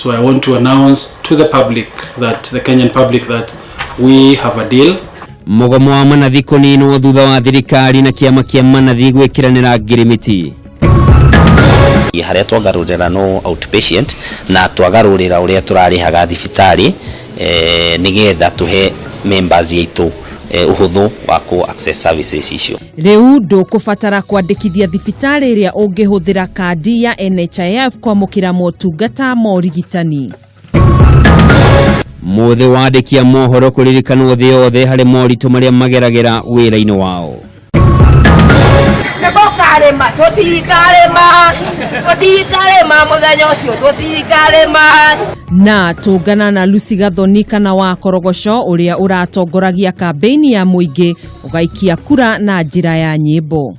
So I want to announce to the public that the Kenyan public that we have a deal. Mũgomo wa manathi kũninwo thutha wa thirikari na kĩama kĩa manathi gwĩkĩranĩra ngirimiti. Harĩa twagarũrĩra no outpatient na twagarũrĩra ũrĩa tũrarĩhaga thibitarĩ nĩgetha tũhe members aitũ ũhũthũ wa kũ access services icio. Rĩu ndũkũbatara kwandĩkithia thibitarĩ ĩrĩa ũngĩhũthĩra kandi ya NHIF kwamũkĩra motungata ma ũrigitani. Mũthĩ wandĩki a mohoro kũririkanwo thĩ yothe harĩ moritũ marĩa mageragĩra wĩra-inĩ wao. Nĩmũkarĩma, tũtikarĩma, tũtikarĩma mũthenya ũcio, tũtikarĩma. Na tũngana na Lucy Gathoni kana wa Korogoco ũrĩa ũratongoragia kambĩini ya mũingĩ ũgaikia kura na njĩra ya nyĩmbo.